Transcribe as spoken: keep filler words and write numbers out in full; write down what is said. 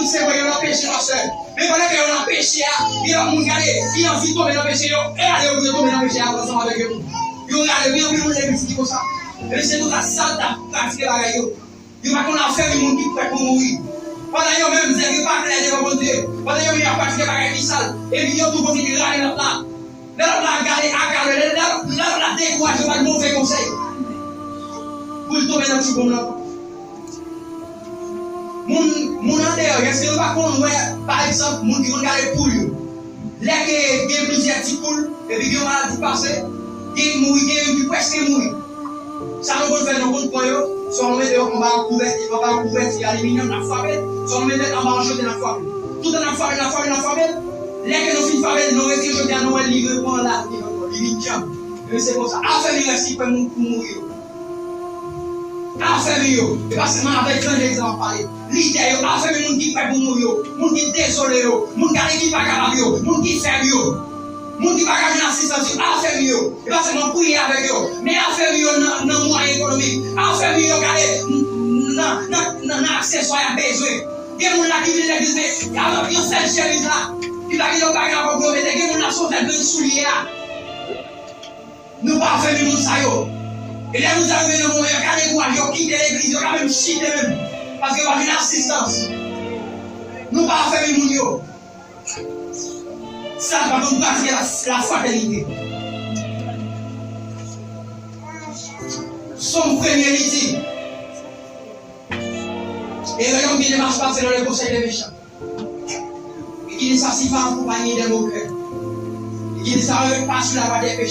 se vre, yo nan peche, pastè. Men pandan ke yo nan peche a, gen lòt moun gade, ki anvi tonbe nan peche, yo rale yo pou yo tonbe nan peche a ansanm avèk yo. Yo rale, gen anpil moun legliz ki konsa. Men se konsa Satan ap pratike bagay yo. Yo pa konn afèmi moun ki prèt pou mouri. Pandan yo menm, zèv yo pa klè devan Bondye. Pandan yo menm ap pratike bagay ki sal. Epi yo tou kontinye rale lòt la. Lè lòt la gade akalè, lè lè lòt la dekouraje, yo ba l move konsèy. Pou l tonbe nan ti bonm nan. Moun, moun andeyò, èske nou pa konn wè, pa egzanp, moun ki konn gade poul yo? Lè ke gen plizyè ti poul, epi gen yon maladi k pase, gen ki mouri, gen youn ki prèske mouri. Sa nou konn fè, nou konn pran yo, swa nou mete yo anba yon kouvèti, anba yon kouvèti aliminyòm, n ap frape l, swa nou mete l anba yon chante, n ap frape l. Toutan n ap frape l, n ap frape l, n ap frape l. Lè ke nou fin frape l, nou retire chante a, nou wè li repran lavi ankò, li vin djanm. Men se konsa. Afèmi rès ki prè pou mouri yo. Afèmi yo. E pa sèlman avèk grandèz m ap pale. Lidè yo, afèmi moun ki prè pou mouri yo. Moun ki dezole yo. Moun gade ki pa kapab yo. Moun ki fèb yo. Moun ki pa ka jwenn asistans yo. Afèmi yo. E pa sèlman priye avèk yo. Men afèmi yo nan, nan mwayen ekonomik. Afèmi yo gade n-, nan, nan, nan, nan akseswa y ap bezwen. Gen moun la ki vin legliz, men y ap yon sèl chemiz la. Ki pa gen lòt bagay ankò pou yo mete. Gen moun la se yon sèl grenn soulye a. Nou pa fè moun sa yo. E lè moun sa yo vin nan moman yo ka dekouraje, yo kite legliz, yo ka menm chite menm. Paske yo pa jwenn asistans. Nou pa fè moun yo. Sa pa konn pratike la, lafratènite. Sòm premye li di, et l'homme qui ne marche pas selon les conseils des méchants. Et qui ne s'assit pas en compagnie des moqueurs. Et qui ne s'arrête pas sur la voie des pécheurs.